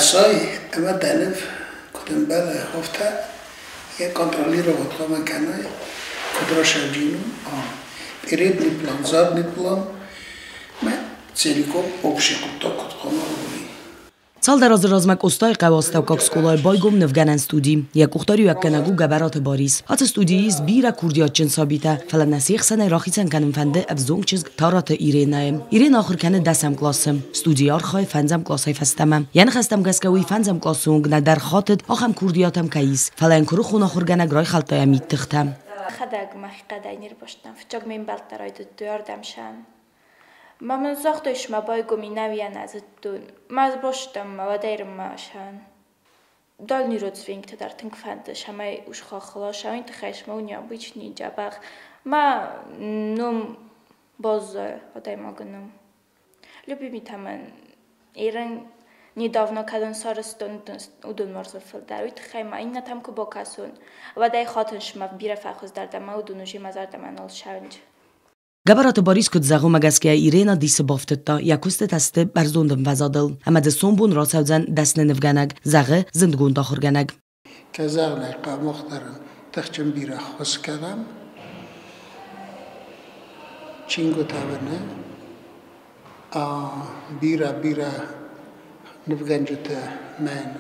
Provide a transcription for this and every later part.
Кӕсай ӕмӕ дӕ ныв куыд ӕмбӕлы, афтӕ йӕ контролировать хъуамӕ кӕнай, куыд рӕсӕгджын у, передний план, задний план мӕ целиком общий хъуыддаг куыд хъуамӕ уой. Цалдӕр азы размӕ Къостайыхъӕуы астӕуккаг скъолайы байгом нывгӕнӕн студи. Йӕ къухдариуӕггӕнӕг у Гӕбӕраты Барис. Ацы студийы ис бирӕ курдиатджын сабитӕ, фӕлӕ нӕ се хсӕнӕй рахицӕн кӕнын фӕнды ӕвзонг чызг Тараты Иренӕйы. Иренӕ ахуыр кӕны дӕсӕм къласы. Студийы архайы фӕндзӕм къласӕй фӕстӕмӕ. Йӕ ныхӕстӕм гӕсгӕ уый фӕндзӕм къласы онг нӕдӕр хатыд, ахӕм курдиат ӕм кӕй ис, фӕлӕ йын куырыхон ахуыргӕнӕг райхӕлдта йӕ мидтыхтӕ. Мӕхӕдӕг мӕхи хъӕдӕй не рбастӕн, фыццаг ме мбӕлттӕ райдыдтой ардӕм сӕн. Ма мын загътой, ма байгом и нӕуи нӕ зыдтон. Ма сбастам ма уӕдӕй сӕн. Дальний родственниктӕ дӕр тынг фӕнды, цӕмӕй усхахх ласа, уый тыххӕй сма у необычный дзӕбӕх. Ма ном баззайа адӕймагы ном. Любимый та мӕн Ирын недавно кӕдон сарӕзтон, уыдон уарзын фылдӕр. Уый тыххӕй ма иннӕтӕм куы бакӕсон, уӕд ӕй хатын сымах бирӕ фӕхуыздӕр дӕ ӕмӕ уыдон уже мӕ зӕрдӕмӕ нал ссӕуынц. Гӕбӕраты Барис куыд зӕгъы, уымӕ гӕсгӕ Ирена дисы бафтыдта, йӕ куыстытӕ сты бӕрзонд ӕмвӕзадыл, ӕмӕ дзы сомбон рацӕудзӕн дӕсны нывгӕнӕг, зӕгъы зындгонд ахуыргӕнӕг. Кӕй зӕгъын ӕй хъӕуы, мах дӕр ын тыхджын бирӕ ххуыс кӕнӕм. Чингуытӕ нӕ, бирӕ-бирӕ нывгӕнджытӕ мӕн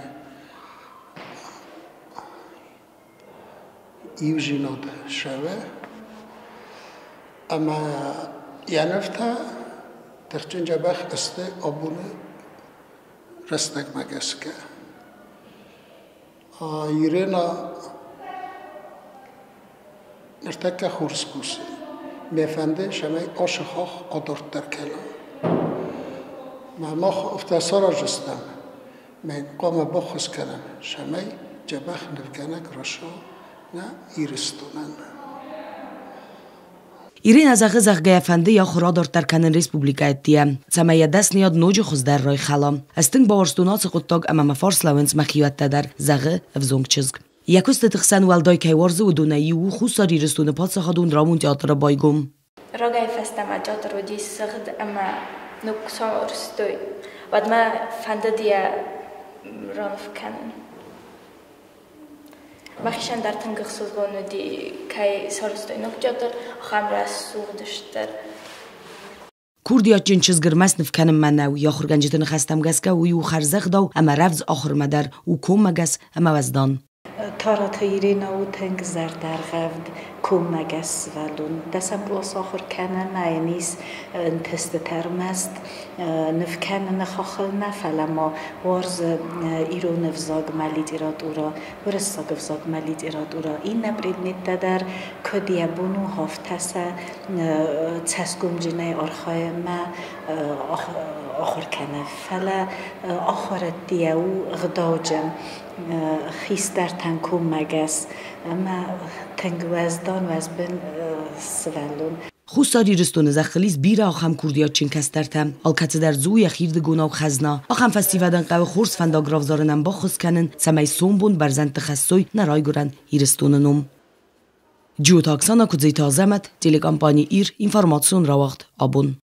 иудзинад ссӕуы ӕмӕ йӕ нывтӕ тыхджын дзӕбӕх сты абоны рӕстӕгмӕ гӕсгӕ. Ирена ныртӕккӕ хорз кусы. Мӕ фӕнды, цӕмӕй ацы хахх адарддӕр кӕна. Мӕ мах афтӕ сараздзыстӕм, мӕ хъуамӕ баххуыс кӕнӕм, цӕмӕй дзӕбӕх нывгӕнӕг рӕсугъд нӕ Ирыстонӕн. Иринӕ зӕгъы, зӕгъгӕ йӕ фӕнды йӕ ахуыр адарддӕр кӕнын республикӕйы ӕддейӕ, цӕмӕй йӕ дӕсныйад ноджы хуыздӕр райхӕла. Ӕз тынг бауарзтон ацы хъуыддаг ӕмӕ мӕ фарс лӕууынц мӕ хиуӕттӕ дӕр, зӕгъы ӕвзонг чызг. Йӕ куыстыты хсӕн уӕлдай кӕй уарзы, уыдонӕй иу у Хуссар Ирыстоны паддзахадон драмон театры байгом. Рагӕй фӕстӕмӕ театр уыдис сыгъд ӕмӕ ног сарӕзтой. Уӕдмӕ фӕндыд йӕ раныв кӕнын. Мӕхицӕн дӕр тынг ӕхсызгон уыди, кӕй сарӕзтой ног театр, ахӕм рӕсугъд стыр. Курдиатджын чызг ӕрмӕст ныв кӕнынмӕ нӕу, йӕ ахуыргӕнджыты ныхӕстӕм гӕсгӕ уый у хӕрзӕгъдау ӕмӕ рӕвдз ахуырмӕ дӕр, у коммӕгӕс ӕмӕ уӕздан. Тараты Иринӕ у тынг зӕрдӕргъӕвд, коммӕгӕс сывӕллон. Дӕсӕм кълас ахуыр кӕны ӕмӕ йын ис ӕнтыстытӕ ӕрмӕст ныв кӕныны хаххыл нӕ, фӕлӕ ма уарзы ирон ӕвзагмӕ литературӕ, уырыссаг ӕвзагмӕ литературӕ, иннӕ предметтӕ дӕр, куыд йӕ бон у, афтӕ сӕ цӕсгомджынӕй архайы ӕмӕ ахуыр кӕны. Фӕлӕ ахуырӕдтийӕ у ӕгъдауджын, хистӕртӕн коммӕгӕс ӕмӕ тынг уӕздан, уӕзбын сывӕллон. Хуссар Ирыстоны зӕххыл ис бирӕ ахӕм курдиатджын кӕстӕртӕ. Алкӕцыдӕр дзы у йӕхирдыгонау хӕзна. Ахӕм фӕсивӕдӕн хъӕуы хорз фӕндаг равзарынӕн баххуыс кӕнын, цӕмӕй сомбон бӕрзӕндты хӕссой нӕ райгуырӕн Ирыстоны ном. Джиоты Оксана, Куыдзиты Азӕмӕт, телекомпани «Ир», информацион рауагъд «Абон».